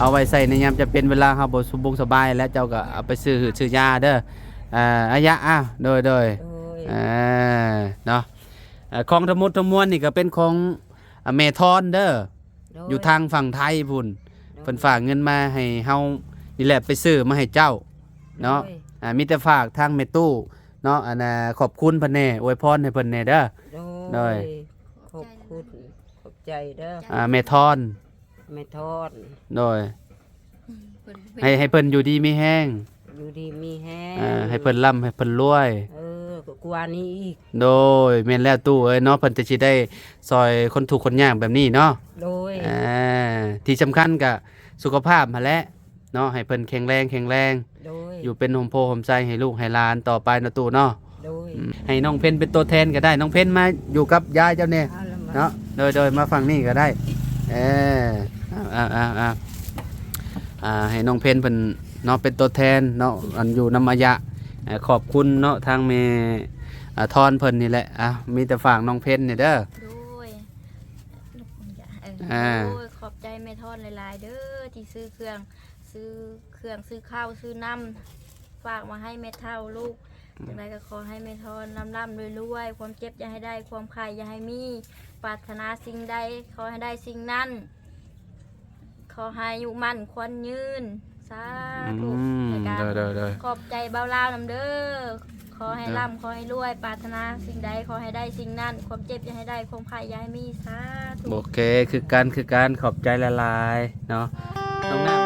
ເອົາໄວ້ໃຊ້ໃນຍາມຈຳເປັນ ເວລາເຮົາບໍ່ສະບົງສະບາຍ ແລ້ວເຈົ້າກໍເອົາໄປຊື້ຫືດຊື້ຢາເດີ. ອາ ອາຍະ ອາ ໂດຍ ໂດຍ ໂດຍ ເອີ ເນາະ ເອີ ຂອງທັງໝົດທັງມວນນີ້ກໍເປັນຂອງ ອາ ແມ່ທອນເດີ ໂດຍ ຢູ່ທາງຝັ່ງໄທພຸ້ນ ໂດຍ ເພິ່ນຝາກເງິນມາໃຫ້ເຮົານີ້ແຫຼະ ໄປຊື້ມາໃຫ້ເຈົ້າເນາະ ໂດຍ ອາ ມີແຕ່ຝາກທາງແມ່ຕູ້ເນາະ ອັນນ່າ ຂອບຄຸນເພິ່ນແດ່ ອວຍພອນໃຫ້ເພິ່ນແດ່ເດີ ໂດຍ ໂດຍ ຂອບຄຸນ ຂອບໃຈເດີ ອາ ແມ່ທອນ ແມ່ທອນ ໂດຍ ເພິ່ນ ໃຫ້ ໃຫ້ເພິ່ນຢູ່ດີມີແຮງ ຢູ່ດີມີແຮງ ເອີ ໃຫ້ເພິ່ນລ່ຳໃຫ້ເພິ່ນລວຍ ເອີ ກວ່ານີ້ອີກ ໂດຍ ແມ່ນແລ້ວຕູ້ເອີຍເນາະ ເພິ່ນຈະຊິໄດ້ຊ່ອຍຄົນທຸກຄົນຍາກແບບນີ້ເນາະ ໂດຍ ອາ ທີ່ສຳຄັນກະສຸຂະພາບຫັ້ນແຫຼະເນາະ ໃຫ້ເພິ່ນແຂງແຮງ ແຂງແຮງ ໂດຍ ຢູ່ເປັນຮົ່ມໂພຮົ່ມໄຊໃຫ້ລູກໃຫ້ຫຼານຕໍ່ໄປເນາະຕູ້ເນາະ ໂດຍ ອືມ ໃຫ້ນ້ອງເພັນເປັນຕົວແທນກໍໄດ້ ນ້ອງເພັນມາຢູ່ກັບຍາຍເຈົ້າແດ່ ເອົາລະມາ ເນາະ ໂດຍ ໂດຍ ມາຝັ່ງນີ້ກໍໄດ້ ເອີ ເອົາ ເອົາ ເອົາ ເອົາ ອ່າ ໃຫ້ນ້ອງເພັນເພິ່ນເນາະ ເປັນຕົວແທນເນາະ ອັນຢູ່ນຳອາຍະ ເອີ ຂອບຄຸນເນາະ ທາງແມ່ ອ່າ ທອນເພິ່ນນີ້ແຫຼະ ອ່າ ມີແຕ່ຝາກນ້ອງເພັນນີ້ເດີ ໂດຍ ເອີ ອ່າ ໂດຍ ຂອບໃຈແມ່ທອນຫຼາຍໆເດີ ທີ່ຊື້ເຄື່ອງ ຊື້ເຄື່ອງ ຊື້ເຂົ້າ ຊື້ນ້ຳ ຝາກມາໃຫ້ແມ່ເຖົ້າລູກ ອືມ ຈັ່ງໃດກໍຂໍໃຫ້ແມ່ທອນລ່ຳໆລວຍໆ ຄວາມເຈັບຢ່າໃຫ້ໄດ້ ຄວາມໄຂ້ຢ່າໃຫ້ມີ ປາດຖະໜາສິ່ງໃດຂໍໃຫ້ໄດ້ສິ່ງນັ້ນ ຂໍໃຫ້ອາຍຸໝັ້ນຂວັນຍືນ ສາທຸ ອືມ ແລ້ວກໍ ໂດຍໆໆ ຂອບໃຈບ່າວລາວນຳເດີ ຂໍໃຫ້ ເອີ ລ່ຳ ຂໍໃຫ້ລວຍ ປາດຖະໜາສິ່ງໃດຂໍໃຫ້ໄດ້ສິ່ງນັ້ນ ຄວາມເຈັບຢ່າໃຫ້ໄດ້ ຄວາມໄຂ້ຢ່າໃຫ້ມີ ສາທຸ ໂອເຄ ຄືກັນ ຄືກັນ ຂອບໃຈຫຼາຍໆເນາະ ນ້ອງນ້ຳ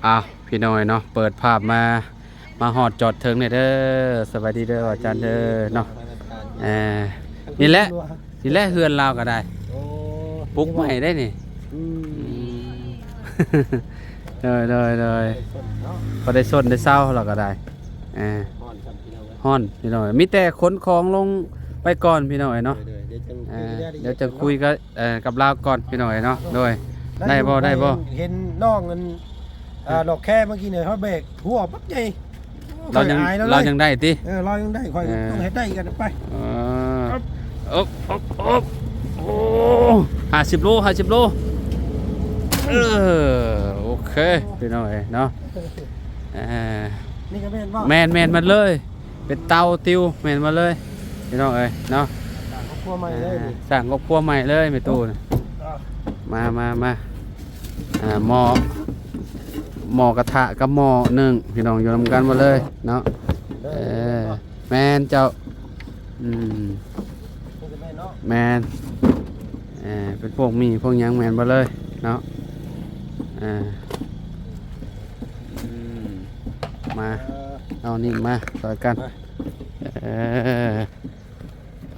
ອ້າວ ພີ່ນ້ອງເນາະ ເປີດພາບມາ ມາຮອດຈອດເທິງແດ່ເດີ ສະບາຍດີເດີອາຈານເດີເນາະ ເອີ ນີ້ແຫຼະ ນີ້ແຫຼະເຮືອນລາວກໍໄດ້ ໂອ້ ປຸກໃໝ່ໄດ້ນີ້ ອືມ ອືມ ໂດຍ ໂດຍ ໂດຍ ພໍໄດ້ຊົນເນາະ ພໍໄດ້ຊົນໄດ້ເຊົາລາວກໍໄດ້ ເອີ ຮ້ອນຊ້ຳພີ່ນ້ອງເອີຍ ຮ້ອນພີ່ນ້ອງເອີຍ ມີແຕ່ຂົນຂອງລົງໄປກ່ອນພີ່ນ້ອງເອີຍເນາະ ໂດຍໆ ດຽວຈັ່ງ ເອີ ຄຸຍກັນ ດຽວຈັ່ງຄຸຍກັບ ເອີ ກັບລາວກ່ອນພີ່ນ້ອງເອີຍເນາະ ໂດຍ ໄດ້ບໍ່ ໄດ້ບໍ່ ເຫັນນ້ອງອັນ ອ່າ ດອກແຄເມື່ອກີ້ນີ້ ເຮົາແບກຫົວບັກໃຫຍ່ ລາວຍັງ ຂ້ອຍອາຍລາວເລີຍ ລາວຍັງໄດ້ຕິ ເອີ ລາວຍັງໄດ້ ຂ້ອຍ ເອີ ຕ້ອງເຮັດໄດ້ກັນໄປ ເອີ ໂອບ ໂອບ ໂອບ ໂອ້ ຫ້າສິບໂລ ຫ້າສິບໂລ ເອີ ໂອເຄ ພີ່ນ້ອງເອີຍເນາະ ເອີ ນີ້ກໍແມ່ນບໍ່ ແມ່ນ ແມ່ນໝົດເລີຍ ເປັນເຕົາຕິວ ແມ່ນໝົດເລີຍ ພີ່ນ້ອງເອີຍເນາະ ສ້າງຄອບຄົວໃໝ່ເລີຍ ເອີ ນີ້ ສ້າງຄອບຄົວໃໝ່ເລີຍແມ່ຕູ້ ອ່າ ມາ ມາ ມາ ອ່າ ໝໍ້ ໝໍ້ກະທະກັບໝໍ້ໜຶ້ງ ພີ່ນ້ອງຢູ່ນຳກັນໝົດເລີຍເນາະ ເອີ ແມ່ນເຈົ້າ ອືມ ແມ່ນ ເອີ ເປັນພວກໝີ່ພວກຫຍັງແມ່ນເບິດເລີຍເນາະ ເອີ ອືມ ມາ ເອົານີ້ມາຊ່ອຍກັນ ເອີ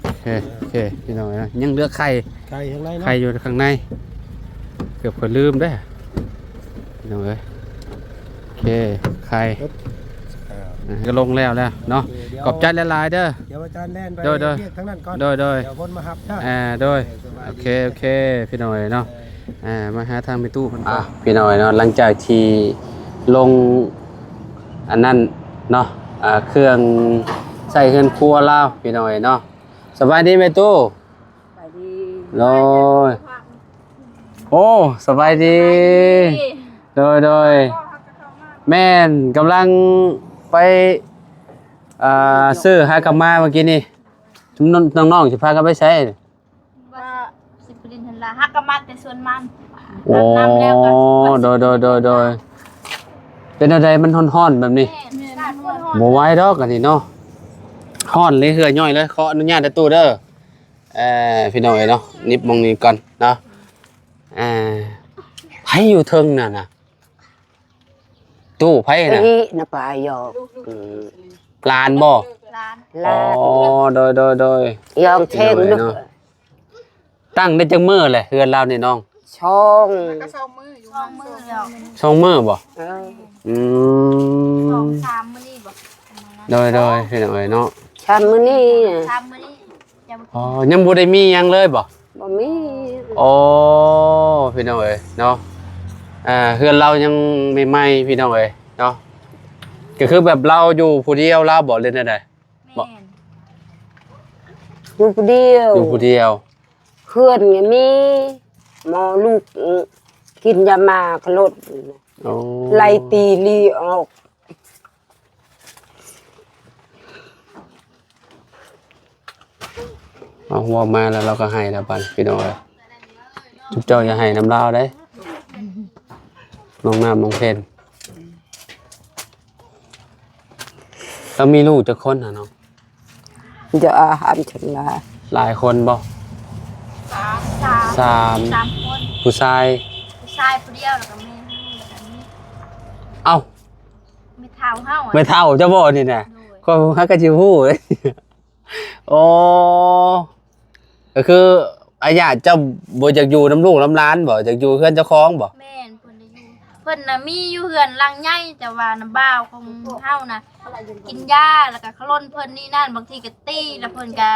ໂອເຄ ໂອເຄ ພີ່ນ້ອງເອີຍ ຍັງເຫຼືອໄຂ່ ໄຂ່ຂ້າງໃນເນາະ ໄຂ່ຢູ່ຂ້າງໃນ ເກືອບຂ້ອຍລືມເດ້ ພີ່ນ້ອງເອີຍ ໂອເຄ ໄຂ່ ເອີ ອ່າ ກໍລົງແລ້ວແລ້ວເນາະ ໂອເຄ ດຽວ ຂອບໃຈຫຼາຍໆເດີ ດຽວອາຈານແລ່ນໄປ ໂດຍໆ ວຽກທາງນັ້ນກ່ອນ ໂດຍໆ ດຽວຄົນມາຮັບເດີ ອ່າ ໂດຍ ໂອເຄ ໂອເຄ ພີ່ນ້ອງເອີຍເນາະ ອ່າ ມາຫາທາງແມ່ຕູ້ເພິ່ນ ອ່າ ພີ່ນ້ອງເອີຍເນາະ ຫຼັງຈາກທີ່ລົງອັນນັ້ນເນາະ ອ່າ ເຄື່ອງໃຊ້ເຮືອນຄົວລາວ ພີ່ນ້ອງເອີຍເນາະ ສະບາຍດີແມ່ຕູ້ ສະບາຍດີ ໂດຍ ໂອ້ ສະບາຍດີ ສະບາຍດີ ໂດຍ ໂດຍ ແມ່ນ ກຳລັງໄປ ອ່າ ຊື້ຫາກັບມາເມື່ອກີ້ນີ້ ນ້ອງໆຊິພາກັນໄປໃສ? ວ່າຊິໄປຫຼິ້ນຫັ້ນລະ ຫາກັບມາແຕ່ສວນມັນ ໂອ້ ອາບນ້ຳແລ້ວກໍ ໂດຍ ໂດຍ ໂດຍ ໂດຍ ເປັນແນວໃດ ມັນຮ້ອນໆແບບນີ້? ແມ່ນ ແມ່ນ ມັນຮ້ອນ ບໍ່ໄຫວດອກອັນນີ້ເນາະ ຮ້ອນເລີຍ ເຫື່ອຍ້ອຍເລີຍ ຂໍອະນຸຍາດເດີຕູ້ເດີ ເອີ ພີ່ນ້ອງເອີຍເນາະ ນິບໝ່ອງນີ້ກ່ອນເນາະ ເອີ ໃຜຢູ່ເທິງນັ້ນນະ? ຕູ້ໃຜນະ? ອີ່ນະປາຍອກ ອືມ ຫຼານບໍ່? ຫຼານ ອໍ ໂດຍ ໂດຍ ໂດຍ ຍອງເທງ ພີ່ນ້ອງເອີຍເນາະ ຕັ້ງໄດ້ຈັກມື້ແຫຼະເຮືອນລາວນີ້ນ້ອງ? ສອງ ສອງມື້ຢູ່ ສອງມື້ແລ້ວ ສອງມື້ບໍ່? ເອີ ອືມ ສອງສາມມື້ນີ້ບໍ່? ໂດຍ ໂດຍ ພີ່ນ້ອງເອີຍເນາະ ສາມມື້ນີ້ ສາມມື້ນີ້ ອໍ ຍັງບໍ່ໄດ້ມີຫຍັງເລີຍບໍ່? ບໍ່ມີ ອໍ ພີ່ນ້ອງເອີຍເນາະ ອ່າ ເຮືອນລາວຍັງໃໝ່ໆ ພີ່ນ້ອງເອີຍເນາະ. ກໍຄືແບບລາວຢູ່ຜູ້ດຽວລາວບໍ່ ຫຼືແນວໃດ? ແມ່ນ ບໍ່ ຢູ່ຜູ້ດຽວ ຢູ່ຜູ້ດຽວ. ເຮືອນກໍມີ ໝໍລູກ ກິນຢາມາຂະລົດ ໂອ້ ໄລ່ຕີລີອອກ. ເອົາ ເວົ້າມາແລ້ວລາວກໍໄຫ້ແລ້ວບັດ ພີ່ນ້ອງເອີຍ. ຈຸເຈົ້າຢ່າໄຫ້ນຳລາວເດ້ ນ້ອງນ້ຳ ນ້ອງເພັນ. ລາວມີລູກຈັກຄົນຫະນ້ອງ? ຈະອາຫານເຖິງຫຼາຍ ຫຼາຍຄົນບໍ່? ສາມ ສາມ ສາມ ສາມຄົນ ຜູ້ຊາຍ ຜູ້ຊາຍຜູ້ດຽວ ແລ້ວກໍແມ່ເຮົາ ແລ້ວກໍມີ ເອົ້າ ແມ່ເຖົ້າເຮົາ ແມ່ເຖົ້າເຈົ້າບໍ່ນີ້ນະ? ໂດຍ ຂ້ອຍຫາກໍຊິຮູ້. ອໍ ກໍຄືອາຍາດເຈົ້າບໍ່ຢາກຢູ່ນຳລູກນຳຫຼານບໍ່? ຢາກຢູ່ເຮືອນເຈົ້າຂອງບໍ່? ແມ່ນ ເພິ່ນໄດ້ຢູ່ ເພິ່ນນະມີຢູ່ເຮືອນຫຼັງໃຫຍ່ ແຕ່ວ່ານ້ຳບ່າວຂອງເຮົານະ ກິນຢາ ແລ້ວກໍຂະລົນເພິ່ນນີ້ນັ້ນ ບາງທີກໍຕີ ແລ້ວເພິ່ນກໍ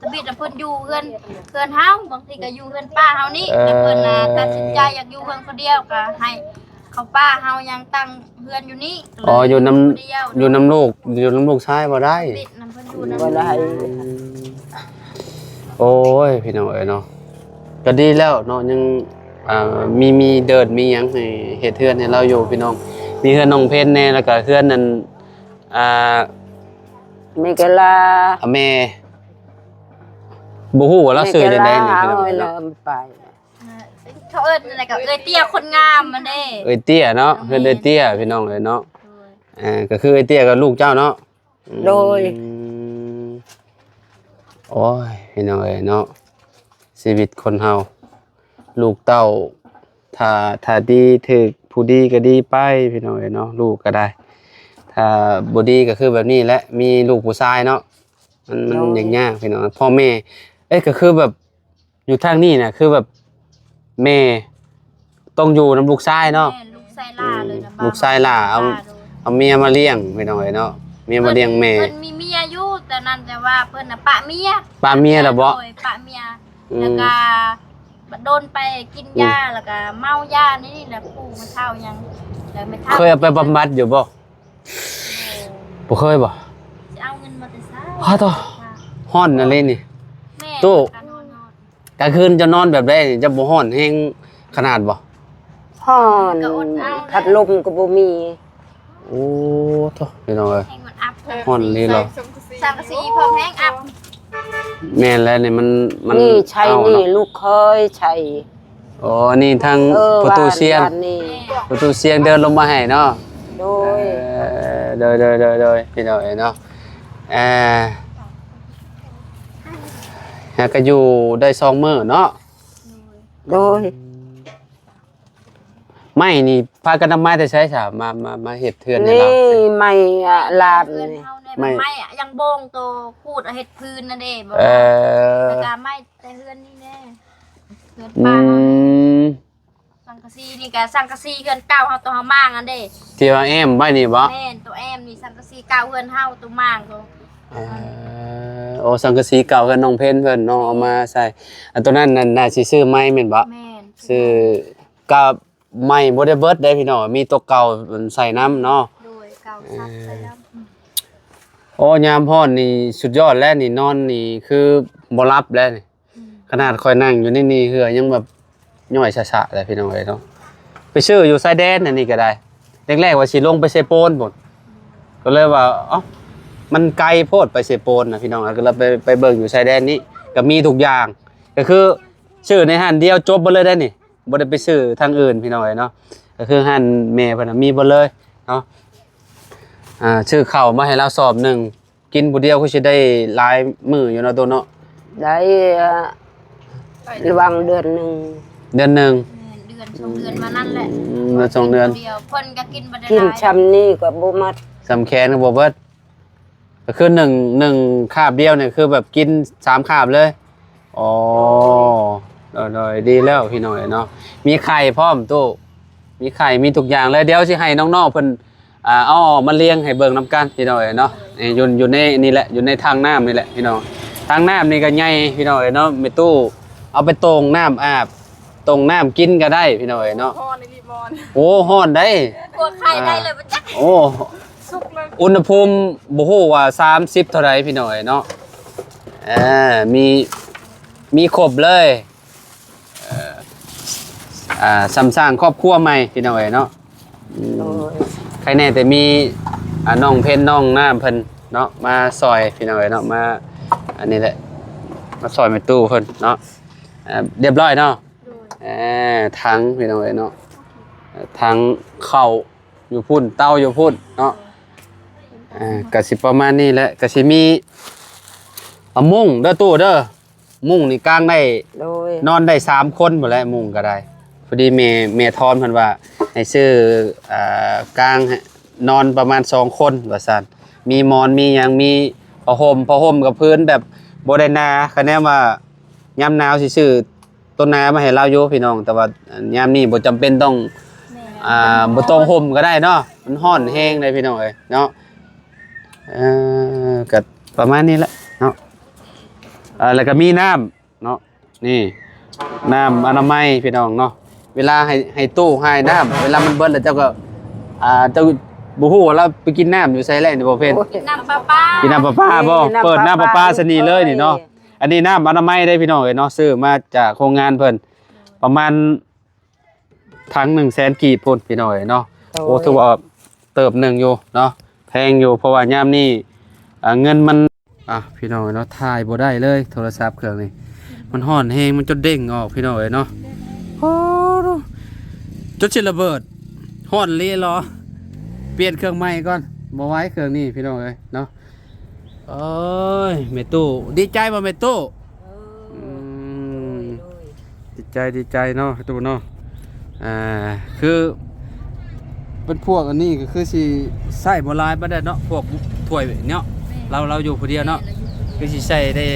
ທຳອິດນະ ເພິ່ນຢູ່ເຮືອນ ເຮືອນເຮົາ ບາງທີກໍຢູ່ເຮືອນປ້າເຮົານີ້ ເອີ ແລ້ວເພິ່ນນະຕັດສິນໃຈຢາກຢູ່ເຮືອນຄົນດຽວ ກໍໃຫ້ເຂົາປ້າເຮົາຍັງຕັ້ງເຮືອນຢູ່ນີ້. ອໍ ຢູ່ນຳ ຢູ່ນຳລູກ ຢູ່ນຳລູກຊາຍບໍ່ໄດ້ ຕິດນຳເພິ່ນຢູ່ນຳ ບໍ່ໄດ້. ໂອ້ຍ ພີ່ນ້ອງເອີຍເນາະ ກໍດີແລ້ວເນາະ ຍັງ ອ່າ ມີ ມີເດີດມີຫຍັງໃຫ້ເຮັດເຮືອນໃຫ້ລາວຢູ່ ພີ່ນ້ອງ. ມີເຮືອນນ້ອງເພັນແດ່ ແລ້ວກໍເຮືອນນັ້ນ ອ່າ ແມ່ກະລາ ແມ່ ບໍ່ຮູ້ວ່າລາວຊື່ຈັ່ງໃດນີ້ ພີ່ນ້ອງເອີຍເນາະ. ເຂົາເອີ້ນຈັ່ງໃດກໍເອື້ອຍເຕ້ຍຄົນງາມຫັ້ນເດ້ ເອື້ອຍເຕ້ຍເນາະ ເອີ ເຮືອນເອື້ອຍເຕ້ຍ ພີ່ນ້ອງເອີຍເນາະ. ໂດຍ ເອີ ກໍຄືເອື້ອຍເຕ້ຍກັບລູກເຈົ້າເນາະ. ໂດຍ ອືມ ໂອ້ຍ ພີ່ນ້ອງເອີຍເນາະ ຊີວິດຄົນເຮົາ ລູກເຕົ້າ ຖ້າ ຖ້າດີຖືກຜູ້ດີກໍດີໄປ ພີ່ນ້ອງເອີຍເນາະ ລູກກໍໄດ້. ຖ້າບໍ່ດີກໍຄືແບບນີ້ແຫຼະ ມີລູກຜູ້ຊາຍເນາະ ມັນ ມັນ ໂດຍ ຍາກໆ ພີ່ນ້ອງ. ພໍ່ແມ່ ເອີຍ ກໍຄືແບບ ຢູ່ທາງນີ້ນະ ຄືແບບແມ່ຕ້ອງຢູ່ນຳລູກຊາຍເນາະ. ແມ່ນ ລູກຊາຍຫຼ້າເລີຍນະ ອືມ ລູກຊາຍຫຼ້າ ເອົາ ເອົາເມຍມາລ້ຽງ ພີ່ນ້ອງເອີຍເນາະ ເມຍມາລ້ຽງແມ່. ເພິ່ນ ເພິ່ນມີເມຍຢູ່ຕອນນັ້ນ ແຕ່ວ່າເພິ່ນນະປະເມຍ ປະເມຍແລ້ວບໍ່? ໂດຍ ປະເມຍ ອືມ ແລ້ວກໍໂດນໄປກິນຢາ ອືມ ແລ້ວກໍເມົາຢາ ນີ້ແຫຼະ ປູກແມ່ເຖົ້າຍັງ ແລ້ວແມ່ເຖົ້າ ເຄີຍເອົາໄປບຳບັດຢູ່ບໍ່? ບໍ່ເຄີຍບໍ່? ຊິເອົາເງິນມາແຕ່ໃສ? ຮາໂຕ ຮ້ອນອີ່ຫຼີນີ້ ແມ່ນ ຕູ້ ກາງຄືນເຈົ້ານອນແບບໃດ? ເຈົ້າບໍ່ຮ້ອນແຮງຂະໜາດບໍ່? ຮ້ອນ ພັດລົມກໍບໍ່ມີ. ໂອ້ໂທ້ ພີ່ນ້ອງເອີຍ ແຮງມັນອັບ ຮ້ອນອີ່ຫຼີເນາະ ສັງກະສີ ສັງກະສີ ພວກແຮງອັບ. ແມ່ນແລ້ວນີ້ ມັນ ມັນ ນີ້ໃຊ້ ເອົາເນາະ ນີ້ລູກເຂີຍໃຊ້. ອໍ ອັນນີ້ທາງ ເອີ ປະຕູຊຽງ ບ້ານນີ້ ປະຕູຊຽງເດີນລົງມາໃຫ້ເນາະ. ໂດຍ ເອີ ໂດຍ ໂດຍ ໂດຍ ໂດຍ ພີ່ນ້ອງເອີຍເນາະ. ເອີ ຫາກໍຢູ່ໄດ້ສອງມື້ເນາະ. ໂດຍ ໄມ້ນີ້ພາກັນນຳມາແຕ່ໃສຊະ? ມາ ມາ ມາເຮັດເຮືອນໃຫ້ລາວ ນີ້ໄມ້ ອາ ລາດນີ້ ໄມ້ ໄມ້ ໄມ້ ຍັງໂບງໂຕຂູດເຮັດພື້ນນັ້ນເດ້. ເອີ ແລ້ວກໍໄມ້ແຕ່ເຮືອນນີ້ແດ່ ເຮືອນ ອືມ ປ່າເຮົານີ້ ສັງກະສີນີ້ກໍສັງກະສີເຮືອນເກົ່າເຮົາ ໂຕເຮົາມ້າງຫັ້ນເດ້ ທີ່ວ່າແອ້ມໄວ້ນີ້ບໍ່? ແມ່ນ ໂຕແອ້ມນີ້ສັງກະສີເກົ່າເຮືອນເຮົາ ໂຕມ້າງໂຕ ເອີ ໂອ້ ສັງກະສີເກົ່າເຮືອນນ້ອງເພັນເພິ່ນເນາະ ເອົາມາໃສ່. ອັນໂຕນັ້ນນັ້ນໜ້າຊິຊື້ໃໝ່ແມ່ນບໍ່? ແມ່ນ ຊື້ ກໍໄມ້ບໍ່ໄດ້ເບິດເດ້ພີ່ນ້ອງ ມີໂຕເກົ່າໃສ່ນຳເນາະ. ໂດຍ ເກົ່າສັບໃສ່ນຳ. ໂອ້ ຍາມຮ້ອນນີ້ສຸດຍອດແລ້ວນີ້ ນອນນີ້ຄືບໍ່ຫຼັບແລ້ວນີ້. ອືມ ຂະໜາດຂ້ອຍນັ່ງຢູ່ໃນນີ້ເຫື່ອຍັງແບບຍ້ອຍຊະໆ ແລ້ວພີ່ນ້ອງເອີຍເນາະ. ໄປຊື້ຢູ່ຊາຍແດນອັນນີ້ກໍໄດ້ ແລກໆວ່າຊິລົງໄປເຊໂປນພຸ້ນ ກໍເລີຍວ່າ ເອົ້າ ມັນໄກໂພດໄປເຊໂປນນະພີ່ນ້ອງ ກໍເລີຍໄປ ໄປເບິ່ງຢູ່ຊາຍແດນນີ້ ກໍມີທຸກຢ່າງ ກໍຄືຊື້ໃນຮ້ານດຽວຈົບເບິດເລີຍເດ້ນີ້. ບໍ່ໄດ້ໄປຊື້ທາງອື່ນພີ່ນ້ອງເອີຍເນາະ ກໍຄືຮ້ານແມ່ເພິ່ນນະມີເບິດເລີຍເນາະ. ອ່າ ຊື້ເຂົ້າມາໃຫ້ລາວສອບໜຶ່ງ ກິນຜູ້ດຽວຄືຊິໄດ້ຫຼາຍມື້ຢູ່ເນາະ ໂຕເນາະ. ໄດ້ ລະຫວ່າງເດືອນໜຶ່ງ ເດືອນໜຶ່ງ ແມ່ນ ເດືອນສອງເດືອນມານັ້ນແຫຼະ. ອືມ ເດືອນສອງເດືອນ ກິນຜູ້ດຽວ ເພິ່ນກໍກິນບໍ່ໄດ້ຫຼາຍ ກິນຊ່ຳນີ້ກໍບໍ່ໝົດ ຊ່ຳແຂນກໍບໍ່ເບິດ. ກໍຄືໜຶ່ງ ໜຶ່ງຄາບດຽວນີ້ຄືແບບກິນສາມຄາບເລີຍ. ອໍ ໂດຍ ໂດຍ ດີແລ້ວພີ່ນ້ອງເອີຍເນາະ ມີໄຂ່ພ້ອມຕູ້ ມີໄຂ່ ມີທຸກຢ່າງເລີຍ. ດຽວຊິໃຫ້ນ້ອງໆເພິ່ນ ອ່າ ເອົາອອກມາລຽງໃຫ້ເບິ່ງນຳກັນພີ່ນ້ອງເອີຍເນາະ. ຢູ່ ຢູ່ໃນນີ້ແຫຼະ ຢູ່ໃນທາງນ້ຳນີ້ແຫຼະພີ່ນ້ອງ. ທາງນ້ຳນີ້ກໍໃຫຍ່ພີ່ນ້ອງເອີຍເນາະ ແມ່ຕູ້ເອົາໄປໂຕ່ງນ້ຳອາບ ໂຕ່ງນ້ຳກິນກໍໄດ້ພີ່ນ້ອງເອີຍເນາະ. ໂອ້ ຮ້ອນໄດ໋ ກວດໄຂ່ໄດ້ເລີຍບໍ່ຈັກ ໂອ້ ສຸກເລີຍ ອຸນຫະພູມບໍ່ຮູ້ວ່າສາມສິບເທົ່າໃດພີ່ນ້ອງເອີຍເນາະ. ເອີ ມີ ມີຄົບເລີຍ ເອີ ອ່າ ສ້ຳສ້າງຄອບຄົວໃໝ່ພີ່ນ້ອງເອີຍເນາະ. ອືມ ໂດຍ ໃຄແນ່ແຕ່ມີ ອ່າ ນ້ອງເພັນ ນ້ອງນ້ຳເພິ່ນເນາະ ມາຊ່ອຍພີ່ນ້ອງເອີຍເນາະ ມາ ອັນນີ້ແຫຼະ ມາຊ່ອຍແມ່ຕູ້ເພິ່ນເນາະ. ອ່າ ຮຽບຮ້ອຍເນາະ ໂດຍ ອ່າ ຖັງພີ່ນ້ອງເອີຍເນາະ ຖັງເຂົ້າຢູ່ພຸ້ນ ເຕົາຢູ່ພຸ້ນເນາະ. ອ່າ ກະຊິປະມານນີ້ແຫຼະ ກະຊິມີ ອ່າ ມຸ້ງເດີຕູ້ເດີ ມຸ້ງນີ້ກາງໄດ້ ໂດຍ ນອນໄດ້ສາມຄົນພຸ້ນແຫຼະ ມຸ້ງກໍໄດ້. ພໍດີແມ່ ແມ່ທອນເພິ່ນວ່າໃຫ້ຊື້ ອ່າ ກາງໃຫ້ນອນປະມານສອງຄົນວ່າຊັ້ນ ມີໝອນມີຫຍັງ ມີຜ້າຫົ່ມ ຜ້າຫົ່ມກັບພື້ນແບບບໍ່ໄດ້ໜາ ຄະແນນວ່າຍາມໜາວຊິຊື້ ຕົ້ນນາມາໃຫ້ລາວຢູ່ພີ່ນ້ອງ ແຕ່ວ່າຍາມນີ້ບໍ່ຈຳເປັນຕ້ອງ ແມ່ນ ອ່າ ບໍ່ຕ້ອງຫົ່ມກໍໄດ້ເນາະ ມັນຮ້ອນແຮງເດ້ພີ່ນ້ອງເອີຍເນາະ. ເອີ ກໍປະມານນີ້ແຫຼະເນາະ. ເອີ ແລ້ວກໍມີນ້ຳເນາະ ນີ້ ນ້ຳອະນາໄມພີ່ນ້ອງເນາະ. ເວລາໃຫ້ ໃຫ້ຕູ້ໃຫ້ນ້ຳ ເວລາມັນເບິດແລ້ວເຈົ້າກໍ ອ່າ ເຈົ້າບໍ່ຮູ້ວ່າລາວໄປກິນນ້ຳຢູ່ໃສແລ້ວນີ້ບໍ່ເພັນ ກິນນ້ຳປະປາ ກິນນ້ຳປະປາບໍ່ ເປີດນ້ຳປະປາຊະນີ້ເລີຍນີ້ເນາະ. ອັນນີ້ນ້ຳອະນາໄມເດ້ພີ່ນ້ອງເອີຍເນາະ ຊື້ມາຈາກໂຮງງານເພິ່ນ ປະມານຖັງໜຶ່ງແສນກີບພຸ້ນພີ່ນ້ອງເອີຍເນາະ. ໂດຍ ໂອ້ ຖືວ່າເຕີບໜຶ່ງຢູ່ເນາະ ແພງຢູ່ ເພາະວ່າຍາມນີ້ ອ່າ ເງິນມັນ ອ່ະ ພີ່ນ້ອງເອີຍເນາະ ຖ່າຍບໍ່ໄດ້ເລີຍໂທລະສັບເຄື່ອງນີ້ ມັນຮ້ອນແຮງ ມັນຈົນເດ້ງອອກພີ່ນ້ອງເອີຍເນາະ. ໂອ້ ຈົນຊິລະເບີດ ຮ້ອນອີ່ຫຼີ. ປ່ຽນເຄື່ອງໃໝ່ກ່ອນ ບໍ່ໄຫວເຄື່ອງນີ້ພີ່ນ້ອງເອີຍເນາະ. ໂອ້ຍ ແມ່ຕູ້ ດີໃຈບໍ່ແມ່ຕູ້? ເອີ ອືມ ໂດຍ ໂດຍ ດີໃຈ ດີໃຈເນາະ ແມ່ຕູ້ເນາະ. ອ່າ ຄືເປັນພວກອັນນີ້ກໍຄືຊິໃຊ້ບໍ່ຫຼາຍປານໃດເນາະ ພວກຖ້ວຍເນາະ. ແມ່ນ ລາວ ລາວຢູ່ຜູ້ດຽວເນາະ ແມ່ນ ລາວຢູ່ຜູ້ດຽວ ຄືຊິໃຊ້ໄດ້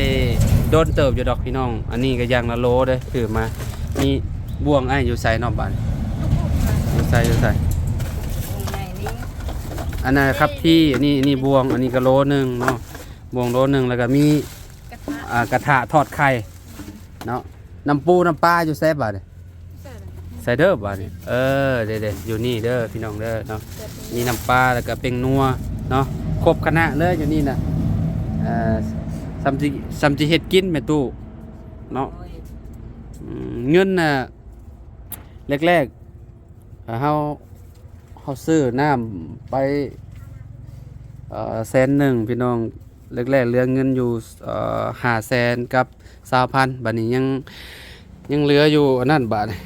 ດົນເຕີບຢູ່ດອກພີ່ນ້ອງ. ອັນນີ້ກໍຢ່າງລະໂລເດີ້ ຖືມາ. ມີບ່ວງອ້າຍຢູ່ໃສເນາະບາດນີ້? ຢູ່ໃສ ຢູ່ໃສ? ອັນນັ້ນຄັບທີ່ ອັນນີ້ ອັນນີ້ບ່ວງ ອັນນີ້ກໍໂລໜຶ່ງເນາະ ບ່ວງໂລໜຶ່ງ ແລ້ວກໍມີ ກະທະ ອ່າ ກະທະທອດໄຂ່ເນາະ. ນ້ຳປູນ້ຳປາຢູ່ໃສບາດນີ້? ໃສ່ເດີບາດນີ້ ເອີ ເດ້ໆ ຢູ່ນີ້ເດີພີ່ນ້ອງເດີເນາະ. ມີນ້ຳປາ ແລ້ວກໍເປັງນົວເນາະ ຄົບຄະນະເລີຍຢູ່ນີ້ນະ. ເອີ ສ່ຳຊິ ສ່ຳຊິເຮັດກິນແມ່ຕູ້ເນາະ. ອືມ ເງິນນະ ແລກໆ ເຮົາ ເຮົາຊື້ນ້ຳໄປ ເອີ ແສນໜຶ່ງພີ່ນ້ອງ ແລກໆ ເຫຼືອເງິນຢູ່ ເອີ ຫ້າແສນກັບຊາວພັນ. ບາດນີ້ຍັງ ຍັງເຫຼືອຢູ່ອັນນັ້ນ ບາດນີ້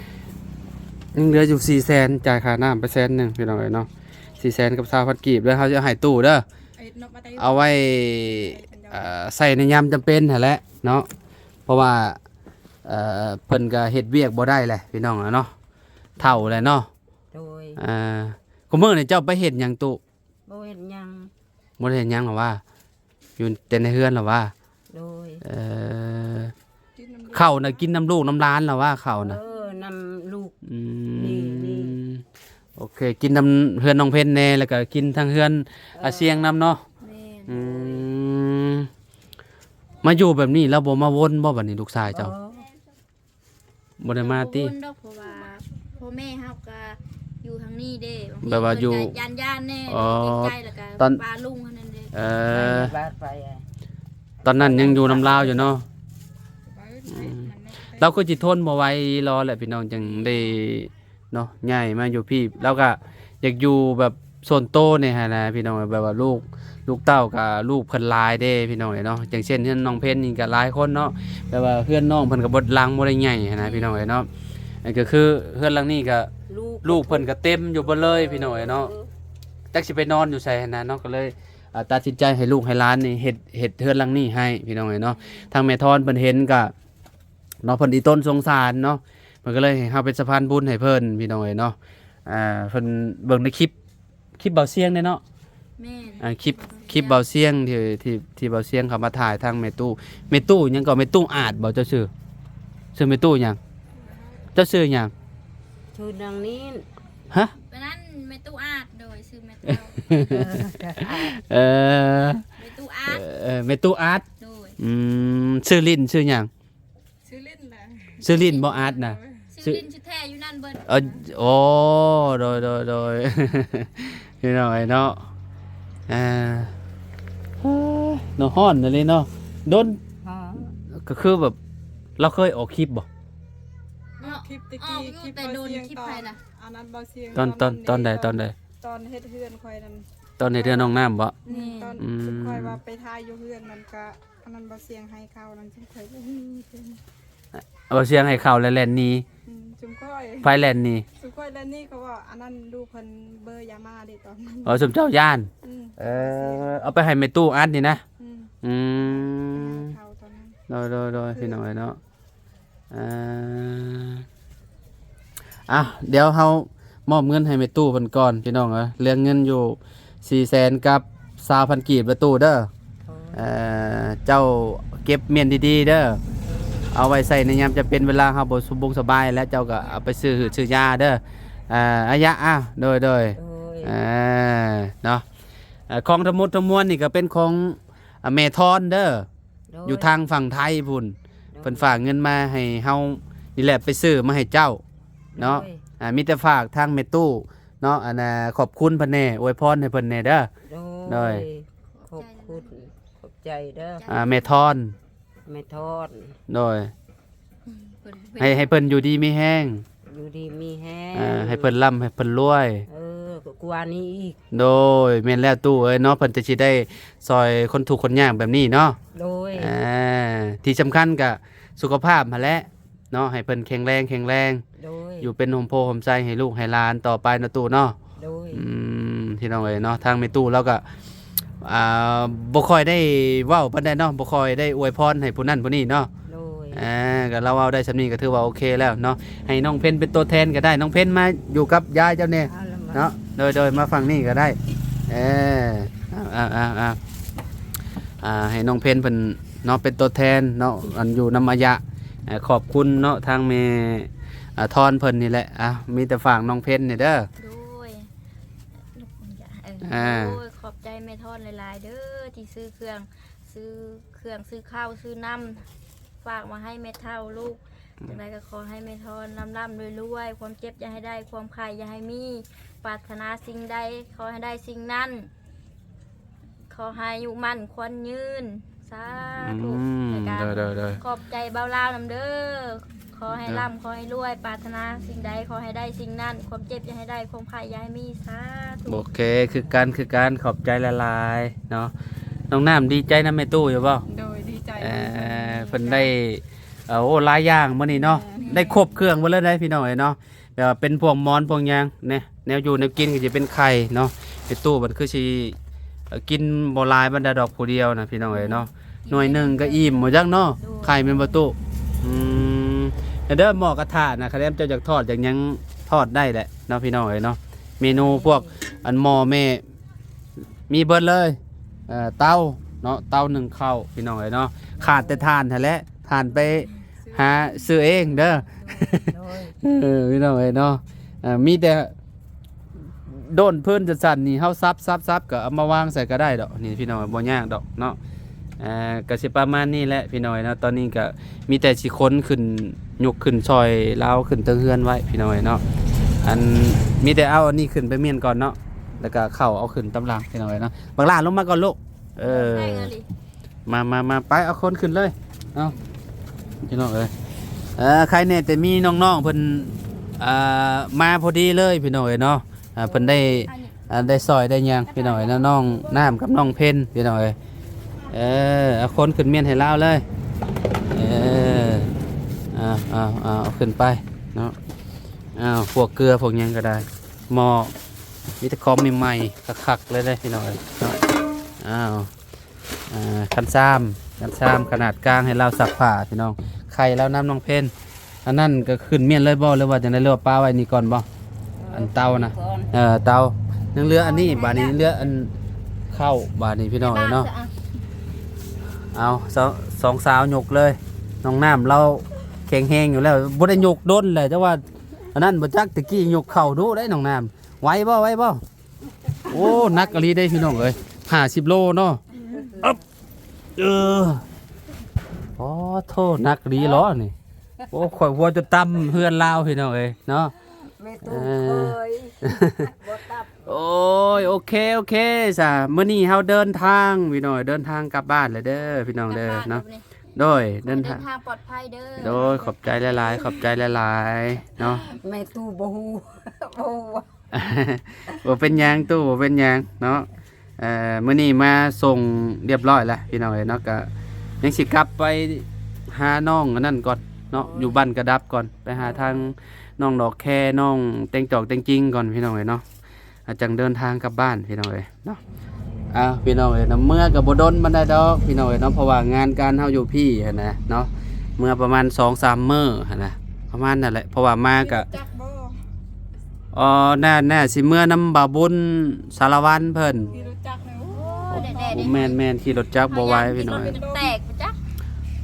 ຍັງເຫຼືອຢູ່ສີ່ແສນ ຈ່າຍຄ່ານ້ຳໄປແສນໜຶ່ງພີ່ນ້ອງເອີຍເນາະ ສີ່ແສນກັບຊາວພັນກີບ. ແລ້ວເຮົາຈະໃຫ້ຕູ້ເດີ ເອົາໄວ້ ເອີ ໃຊ້ໃນຍາມຈຳເປັນຫັ້ນແຫຼະເນາະ ເພາະວ່າ ເອີ ເພິ່ນກໍເຮັດວຽກບໍ່ໄດ້ແຫຼະພີ່ນ້ອງເນາະ ເຖົ້າແລ້ວເນາະ. ໂດຍ ອ່າ ຄຸມື້ນີ້ເຈົ້າໄປເຮັດຫຍັງຕູ້? ບໍ່ເຮັດຫຍັງ ບໍ່ໄດ້ເຮັດຫຍັງລະວ່າ ຢູ່ແຕ່ໃນເຮືອນລະວ່າ. ໂດຍ ເອີ ເຂົ້ານະກິນນຳລູກນຳຫຼານລະວ່າ ເຂົ້ານະ ເອີ ນຳລູກ. ອືມ ນີ້ ນີ້ ໂອເຄ ກິນນຳເຮືອນນ້ອງເພັນແດ່ ແລ້ວກໍກິນທາງເຮືອນ ເອີ ອາຊຽງນຳເນາະ. ແມ່ນ ອືມ ມາຢູ່ແບບນີ້ແລ້ວບໍ່ມາວົນບໍ່ ບາດນີ້ລູກຊາຍເຈົ້າ? ບໍ່ ບໍ່ໄດ້ມາຕິ? ບໍ່ວົນດອກ ເພາະວ່າພໍ່ແມ່ເຮົາກໍຢູ່ທາງນີ້ເດ້ ບາງທີ ແບບວ່າຢູ່ ເພິ່ນກໍຢ້ານໆແດ່ ອໍ ເກງໃຈ ແລ້ວກໍ ຕອນ ປາລຸງຫັ້ນນັ້ນເດ້. ເອີ ໄປ ໄປ ຕອນນັ້ນຍັງຢູ່ນຳລາວຢູ່ເນາະ. ອືມ ລາວຄືຊິທົນບໍ່ໄຫວອີ່ຫຼີແຫຼະພີ່ນ້ອງ ຈັ່ງໄດ້ ເນາະ ຍ້າຍມາຢູ່ພີ້ ລາວກະຢາກຢູ່ແບບສ່ວນໂຕແດ່ຫັ້ນນະພີ່ນ້ອງ. ແບບວ່າລູກ ລູກເຕົ້າກະ ລູກເພິ່ນຫຼາຍເດ້ພີ່ນ້ອງເອີຍເນາະ. ຢ່າງເຊັ່ນເຮືອນນ້ອງເພັນນີ້ກະຫຼາຍຄົນເນາະ ແບບວ່າເຮືອນນ້ອງເພິ່ນກະບໍ່ ຫຼັງບໍ່ໄດ້ໃຫຍ່ຫັ້ນນະ ແມ່ນ ພີ່ນ້ອງເອີຍເນາະ. ອັນກໍຄືເຮືອນຫຼັງນີ້ກະ ລູກ ລູກເພິ່ນກະເຕັມຢູ່ເບິດເລີຍ ໂດຍ ພີ່ນ້ອງເອີຍເນາະ. ເອີ ຈັກຊິໄປນອນຢູ່ໃສຫັ້ນນະເນາະ ກໍເລີຍ ອ່າ ຕັດສິນໃຈໃຫ້ລູກໃຫ້ຫຼານນີ້ເຮັດ ເຮັດເຮືອນຫຼັງນີ້ໃຫ້ ພີ່ນ້ອງເອີຍເນາະ. ທາງແມ່ທອນເພິ່ນເຫັນກະ ເນາະ ເພິ່ນອີ່ຕົນສົງສານເນາະ ເພິ່ນກໍເລີຍໃຫ້ເຮົາເປັນສະພານບຸນໃຫ້ເພິ່ນ ພີ່ນ້ອງເອີຍເນາະ. ອ່າ ເພິ່ນເບິ່ງໃນຄລິບ ຄລິບເບົາຊຽງເດ້ເນາະ. ແມ່ນ ອ່າ ຄລິບ ຄລິບເບົາຊຽງທີ່ ທີ່ ທີ່ເບົາຊຽງເຂົາມາຖ່າຍທາງແມ່ຕູ້ ແມ່ຕູ້ຫຍັງກໍ ແມ່ຕູ້ອາດບໍ່? ເຈົ້າຊື່ ຊື່ແມ່ຕູ້ຫຍັງ? ເຈົ້າຊື່ຫຍັງ? ຊື່ນາງນີ້ ຮະ? ອັນນັ້ນແມ່ຕູ້ອາດ ໂດຍ ຊື່ແມ່ຕູ້ ເອີ ແມ່ຕູ້ອາດ ເອີ ແມ່ຕູ້ອາດ ໂດຍ ອືມ ຊື່ຫຼິ້ນຊື່ຫຍັງ? ຊື່ຫຼິ້ນນະ ຊື່ຫຼິ້ນບໍ່ ອາດນະ? ເອີ ຊື່ດິນຊື່ແທ້ຢູ່ນັ້ນເບິດ. ເອີ ໂອ້ ໂດຍ ໂດຍ ໂດຍ ພີ່ນ້ອງເອີຍເນາະ. ອ່າ ເນາະ ຮ້ອນອີ່ຫຼີເນາະ. ດົນ ກໍຄືແບບ ລາວເຄີຍອອກຄລິບບໍ່? ເນາະ ຄລິບແຕ່ກີ້ ອອກຢູ່ ຄລິບ ແຕ່ດົນ ຄລິບໃຜນະ? ອັນນັ້ນ ເບົາຊຽງ ຕອນ ຕອນ ຕອນໃດ? ຕອນໃດ? ຕອນເຮັດເຮືອນຂ້ອຍນັ້ນ ຕອນເຮັດເຮືອນນ້ອງນ້ຳບໍ? ແມ່ນ ຕອນ ອືມ ຊຸມຂ້ອຍວ່າໄປຖ່າຍຢູ່ເຮືອນນັ້ນກະ ອັນນັ້ນ ເບົາຊຽງໃຫ້ເຂົ້ານັ້ນ ຊຸມຂ້ອຍ ເບົາຊຽງໃຫ້ເຂົ້າແລ້ວແລ່ນໜີ. ອືມ ຊຸມຂ້ອຍ ໃຜແລ່ນໜີ? ຊຸມຂ້ອຍແລ່ນໜີ ເຂົາວ່າ ອັນນັ້ນ ລູກເພິ່ນເບີຢາມາເດ້ຕອນນັ້ນ. ອໍ ຊຸມເຈົ້າຢ້ານ. ອືມ ເອີ ເອົາໄປໃຫ້ແມ່ຕູ້ອັດນີ້ນະ. ອືມ ອືມ ເຂົ້າຕອນນັ້ນ. ໂດຍ ໂດຍ ໂດຍ ພີ່ນ້ອງເອີຍເນາະ. ອ່າ ອ່ະ ດຽວເຮົາມອບເງິນໃຫ້ແມ່ຕູ້ເພິ່ນກ່ອນ ພີ່ນ້ອງເອີຍ. ເຫຼືອເງິນຢູ່ສີ່ແສນກັບຊາວພັນກີບເດີຕູ້ເດີ. ເອີ ເຈົ້າເກັບມ້ຽນດີໆເດີ ເອົາໄວ້ໃຊ້ໃນຍາມຈຳເປັນ ເວລາເຮົາບໍ່ສະບົງສະບາຍແລ້ວ ເຈົ້າກໍເອົາໄປຊື້ຫືດຊື້ຢາເດີ. ເອີ ອາຍະ ອ້າວ ໂດຍ ໂດຍ ໂດຍ ເອີ ເນາະ. ເອີ ຂອງທັງໝົດທັງມວນນີ້ກໍເປັນຂອງ ອາ ແມ່ທອນເດີ ໂດຍ ຢູ່ທາງຝັ່ງໄທພຸ້ນ. ໂດຍ ເພິ່ນຝາກເງິນມາໃຫ້ເຮົານີ້ແຫຼະ ໄປຊື້ມາໃຫ້ເຈົ້າເນາະ. ໂດຍ ອ່າ ມີແຕ່ຝາກທາງແມ່ຕູ້ເນາະ ອັນນ່າ ຂອບຄຸນເພິ່ນແດ່ ອວຍພອນໃຫ້ເພິ່ນແດ່ເດີ. ໂດຍ ໂດຍ ຂອບຄຸນ ຂອບໃຈເດີ. ອ່າ ແມ່ທອນ ແມ່ທອນ ໂດຍ ເພິ່ນ ໃຫ້ ໃຫ້ເພິ່ນຢູ່ດີມີແຮງ ຢູ່ດີມີແຮງ ເອີ ໃຫ້ເພິ່ນລ່ຳໃຫ້ເພິ່ນລວຍ. ເອີ ກວ່ານີ້ອີກ. ໂດຍ ແມ່ນແລ້ວຕູ້ເອີຍເນາະ ເພິ່ນຈະຊິໄດ້ຊ່ອຍຄົນທຸກຄົນຍາກແບບນີ້ເນາະ. ໂດຍ ເອີ ທີ່ສຳຄັນກະສຸຂະພາບຫັ້ນແຫຼະເນາະ ໃຫ້ເພິ່ນແຂງແຮງ ແຂງແຮງ. ໂດຍ ຢູ່ເປັນຮົ່ມໂພຮົ່ມໄຊໃຫ້ລູກໃຫ້ຫຼານຕໍ່ໄປເນາະຕູ້ເນາະ. ໂດຍ ອືມ ພີ່ນ້ອງເອີຍເນາະ ທາງແມ່ຕູ້ລາວກະ ອ່າ ບໍ່ຄ່ອຍໄດ້ເວົ້າປານໃດເນາະ ບໍ່ຄ່ອຍໄດ້ອວຍພອນໃຫ້ຜູ້ນັ້ນຜູ້ນີ້ເນາະ. ໂດຍ ອ່າ ກໍລາວເວົ້າໄດ້ສ່ຳນີ້ກໍຖືວ່າໂອເຄແລ້ວເນາະ. ໃຫ້ນ້ອງເພັນເປັນຕົວແທນກໍໄດ້ ນ້ອງເພັນມາຢູ່ກັບຍາຍເຈົ້າແດ່ເນາະ. ໂດຍ ໂດຍ ມາຝັ່ງນີ້ກໍໄດ້. ເອີ ອ່າ ອ່າ ໃຫ້ນ້ອງເພັນເພິ່ນເນາະ ເປັນຕົວແທນເນາະ ອັນຢູ່ນຳອາຍະ ເອີ ຂອບຄຸນເນາະ ທາງແມ່ ອ່າ ທອນເພິ່ນນີ້ແຫຼະ. ອ່າ ມີແຕ່ຝາກນ້ອງເພັນນີ້ເດີ. ໂດຍ ອ່າ ໂດຍ ຂອບໃຈແມ່ທອນຫຼາຍໆເດີ ທີ່ຊື້ເຄື່ອງ ຊື້ເຄື່ອງ ຊື້ເຂົ້າ ຊື້ນ້ຳ ຝາກມາໃຫ້ແມ່ເຖົ້າລູກ. ຈັ່ງໃດກໍຂໍໃຫ້ແມ່ທອນລ່ຳໆລວຍໆ ຄວາມເຈັບຢ່າໃຫ້ໄດ້ ຄວາມໄຂ້ຢ່າໃຫ້ມີ ປາດຖະໜາສິ່ງໃດຂໍໃຫ້ໄດ້ສິ່ງນັ້ນ ຂໍໃຫ້ອາຍຸໝັ້ນຂວັນຍືນ ສາທຸ. ອືມ ແລ້ວກໍ ໂດຍ ໂດຍ ໂດຍ ຂອບໃຈບ່າວລາວນຳເດີ ຂໍໃຫ້ ເອີ ລ່ຳ ຂໍໃຫ້ລວຍ ປາດຖະໜາສິ່ງໃດຂໍໃຫ້ໄດ້ສິ່ງນັ້ນ ຄວາມເຈັບຢ່າໃຫ້ໄດ້ ຄວາມໄຂ້ຢ່າໃຫ້ມີ ສາທຸ. ໂອເຄ ຄືກັນ ຄືກັນ ຂອບໃຈຫຼາຍໆເນາະ. ນ້ອງນ້ຳດີໃຈນຳແມ່ຕູ້ຢູ່ບໍ່? ໂດຍ ດີໃຈ ເອີ ເພິ່ນໄດ້ ເອີ ໂອ້ ຫຼາຍຢ່າງມື້ນີ້ເນາະ. ແມ່ນ ໄດ້ຄົບເຄື່ອງເບິດເລີຍເດ້ ພີ່ນ້ອງເອີຍເນາະ. ແບບວ່າເປັນພວກໝອນພວກຫຍັງແນ່ ແນວຢູ່ແນວກິນກໍຈະເປັນໄຂ່ເນາະ. ແມ່ຕູ້ມັນຄືຊິ ເອີ ກິນບໍ່ຫຼາຍປານໃດດອກຜູ້ດຽວນະ ພີ່ນ້ອງເອີຍເນາະ. ໜ່ວຍໜຶ່ງກໍອີ່ມບໍ່ຈັກເນາະ. ໂດຍ ໄຂ່ແມ່ນບໍ່ຕູ້? ອືມ ເດີ ໝໍ້ກະທະນະ ຄັນແມ່ນເຈົ້າຢາກທອດຢາກຫຍັງທອດໄດ້ແຫຼະເນາະ ພີ່ນ້ອງເອີຍເນາະ. ເມນູພວກອັນໝໍ້ແມ່ ມີເບິດເລີຍ ເອີ ເຕົາເນາະ ເຕົາໜຶ້ງເຂົ້າ ພີ່ນ້ອງເອີຍເນາະ. ຂາດແຕ່ຖ່ານຫັ້ນແຫຼະ ຖ່ານໄປຫາຊື້ເອງເດີ. ໂດຍ ເອີ ພີ່ນ້ອງເອີຍເນາະ. ເອີ ມີແຕ່ໂດນພື້ນສັ້ນໆນີ້ ເຮົາສັບໆໆ ກໍເອົາມາວາງໃສ່ກໍໄດ້ດອກນີ້ ພີ່ນ້ອງ ບໍ່ຍາກດອກເນາະ. ເອີ ກໍຊິປະມານນີ້ແຫຼະ ພີ່ນ້ອງເອີຍເນາະ. ຕອນນີ້ກໍມີແຕ່ຊິຂົນຂຶ້ນ ຍົກຂຶ້ນຊ່ອຍລາວຂຶ້ນເທິງເຮືອນໄວ້ ພີ່ນ້ອງເອີຍເນາະ. ອັນ ມີແຕ່ເອົາອັນນີ້ຂຶ້ນໄປມ້ຽນກ່ອນເນາະ ແລ້ວກໍເຂົ້າເອົາຂຶ້ນຕາມຫຼັງ ພີ່ນ້ອງເອີຍເນາະ. ບັກຫຼ້າລົງມາກ່ອນລູກ. ເອີ ມາ ມາ ມາ ໄປ ເອົາຄົນຂຶ້ນເລີຍ ເອົາ ພີ່ນ້ອງເອີຍ. ເອີ ໃຄແນ່ແຕ່ມີນ້ອງໆເພິ່ນ ອ່າ ມາພໍດີເລີຍ ພີ່ນ້ອງເອີຍເນາະ. ອ່າ ເພິ່ນໄດ້ ອ່າ ໄດ້ຊ່ອຍໄດ້ຫຍັງ ພີ່ນ້ອງເອີຍເນາະ ນ້ອງນ້ຳກັບນ້ອງເພັນ ພີ່ນ້ອງເອີຍ. ເອີ ເອົາຄົນຂຶ້ນມ້ຽນໃຫ້ລາວເລີຍ. ເອີ ເອົາ ເອົາ ເອົາ ເອົາຂຶ້ນໄປເນາະ. ອ້າວ ພວກເກືອພວກຫຍັງກໍໄດ້ ໝໍ້ ມີແຕ່ຂອງໃໝ່ໆຄັກໆເລີຍເດ້ ພີ່ນ້ອງເອີຍເນາະ. ອ້າວ ອ່າ ຄັນຊາມ ຄັນຊາມຂະໜາດກາງໃຫ້ລາວຊັກຜ້າ ພີ່ນ້ອງ. ໄຂ່ລາວນຳນ້ອງເພັນ. ອັນນັ້ນກໍຂຶ້ນມ້ຽນເລີຍບໍ່ ຫຼືວ່າຈັ່ງໃດ ຫຼືວ່າປະໄວ້ນີ້ກ່ອນບໍ່? ເອີ ອັນເຕົານະ ເອີ ເຕົາ. ຍັງເຫຼືອອັນນີ້ ບາດນີ້ເຫຼືອອັນເຂົ້າ ບາດນີ້ ພີ່ນ້ອງເອີຍເນາະ. ເອົາ ສອງ ສອງສາວຍົກເລີຍ. ນ້ອງນ້ຳລາວແຂງແຮງຢູ່ແລ້ວ ບໍ່ໄດ້ຍົກດົນແຫຼະ ແຕ່ວ່າອັນນັ້ນບໍ່ຈັກ ແຕ່ກີ້ຍົກເຂົ້າດຸໄດ໋ ນ້ອງນ້ຳ. ໄຫວບໍ່? ໄຫວບໍ່? ໂອ້ ໜັກອີ່ຫຼີເດ້ ພີ່ນ້ອງເອີຍ ຫ້າສິບໂລເນາະ. ເອີບ ເອີ ອໍ ໂທ້ ໜັກອີ່ຫຼີເນາະນີ້. ໂອ້ ຂ້ອຍຫົວຈົນຕຳເຮືອນລາວ ພີ່ນ້ອງເອີຍເນາະ. ແມ່ຕູ້ເຄີຍບໍ່ຕັບ. ໂອ້ຍ ໂອເຄ ໂອເຄຊະ ມື້ນີ້ເຮົາເດີນທາງ ພີ່ນ້ອງເອີຍ ເດີນທາງກັບບ້ານແລ້ວເດີ ພີ່ນ້ອງເດີເນາະ. ໂດຍ ເດີນທາງ ເດີນທາງປອດໄພເດີ. ໂດຍ ຂອບໃຈຫຼາຍໆ ຂອບໃຈຫຼາຍໆເນາະ. ແມ່ຕູ້ບໍ່ຮູ້ ບໍ່ຮູ້. ບໍ່ເປັນຫຍັງຕູ້ ບໍ່ເປັນຫຍັງເນາະ. ເອີ ມື້ນີ້ມາສົ່ງຮຽບຮ້ອຍແລ້ວ ພີ່ນ້ອງເອີຍເນາະ. ກະຍັງຊິກັບໄປຫານ້ອງອັນນັ້ນກ່ອນເນາະ ຢູ່ບ້ານກະດັບກ່ອນ ໄປຫາທາງນ້ອງດອກແຄ ນ້ອງແຕງຈອກແຕງຈິງກ່ອນ ພີ່ນ້ອງເອີຍເນາະ. ອາ ຈັ່ງເດີນທາງກັບບ້ານ ພີ່ນ້ອງເອີຍເນາະ. ອ້າວ ພີ່ນ້ອງເອີຍເນາະ ເມືອກະບໍ່ດົນປານໃດດອກ ພີ່ນ້ອງເອີຍເນາະ ເພາະວ່າງານການເຮົາຢູ່ພີ້ຫັ້ນນະເນາະ. ເມືອປະມານສອງສາມມື້ຫັ້ນນະ ປະມານນັ້ນແຫຼະ ເພາະວ່າມາກະ ເອີ ໜ້າ ໜ້າຊິເມືອນຳບ່າວບຸນສາລະວັນເພິ່ນ. ຂີ່ລົດຈັກນີ້ ໂອ້ ໂອ້ ແດດໆ ແມ່ນໆ ຂີ່ລົດຈັກບໍ່ໄຫວ ພີ່ນ້ອງເອີຍ.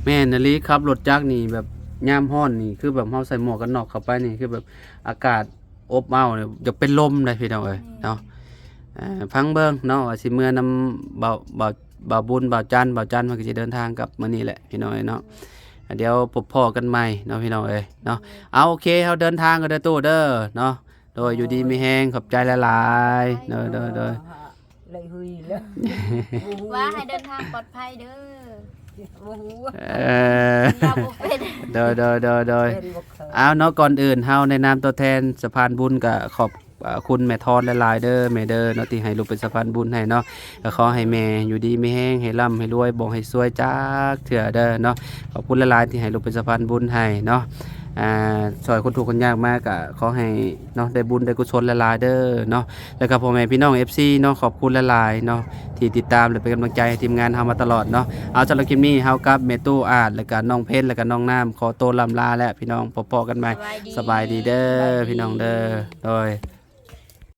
ແມ່ນອີ່ຫຼີ ຂັບລົດຈັກນີ້ແບບຍາມຮ້ອນນີ້ ຄືແບບເຮົາໃສ່ໝວກກັນນັອກເຂົ້າໄປນີ້ ຄືແບບອາກາດອົບອ້າວ ຢາກເປັນລົມໄດ໋ ພີ່ນ້ອງເອີຍເນາະ. ເອີ ຟັງເບິ່ງເນາະ ວ່າຊິເມືອນຳບ່າວ ບ່າວ ບ່າວບຸນ ບ່າວຈັນ ບ່າວຈັນເພິ່ນກະຊິເດີນທາງກັບມື້ນີ້ແຫຼະ ພີ່ນ້ອງເອີຍເນາະ. ດຽວພົບພໍ້ກັນໃໝ່ເນາະ ພີ່ນ້ອງເອີຍເນາະ. ເອົາ ໂອເຄ ເຮົາເດີນທາງກັນເດີຕູ້ເດີເນາະ. ໂດຍ ຢູ່ດີມີແຮງ ຂອບໃຈຫຼາຍໆ ໂດຍ ໂດຍ ໂດຍ. ເລີຍຫຸຍເລີຍ ວ່າໃຫ້ເດີນທາງປອດໄພເດີ. ບໍ່ຮູ້ ເອີ ເວົ້າບໍ່ເປັນ. ໂດຍ ໂດຍ ໂດຍ ໂດຍ. ເປັນບໍ່ເຄີຍ. ເອົາເນາະ ກ່ອນອື່ນເຮົາໃນນາມຕົວແທນສະພານບຸນກະຂອບ ເອີ ຄຸນແມ່ທອນຫຼາຍໆເດີ ແມ່ເດີເນາະ ທີ່ໃຫ້ລູກເປັນສະພານບຸນໃຫ້ເນາະ. ກະຂໍໃຫ້ແມ່ຢູ່ດີມີແຮງ ໃຫ້ລ່ຳໃຫ້ລວຍ ບໍ່ໃຫ້ຊວຍຈັກເທື່ອເດີເນາະ. ຂອບຄຸນຫຼາຍໆທີ່ໃຫ້ລູກເປັນສະພານບຸນໃຫ້ເນາະ. ອ່າ ຊ່ອຍຄົນທຸກຄົນຍາກມາກະຂໍໃຫ້ເນາະ ໄດ້ບຸນໄດ້ກຸສົນຫຼາຍໆເດີເນາະ. ແລ້ວກະພໍ່ແມ່ພີ່ນ້ອງເອັຟຊີເນາະ ຂອບຄຸນຫຼາຍໆເນາະ ທີ່ຕິດຕາມ ແລະ ເປັນກຳລັງໃຈໃຫ້ທີມງານເຮົາມາຕະຫຼອດເນາະ. ເອົາ ສຳລັບຄລິບນີ້ເຮົາກັບແມ່ຕູ້ອາດ ແລະ ກະນ້ອງເພັນ ແລະ ກະນ້ອງນ້ຳ ຂໍໂຕລ່ຳລາແລ້ວ ພີ່ນ້ອງ ພົບພໍ້ກັນໃໝ່. ສະບາຍດີເດີ ສະບາຍດີ ພີ່ນ້ອງເດີ ໂດຍ.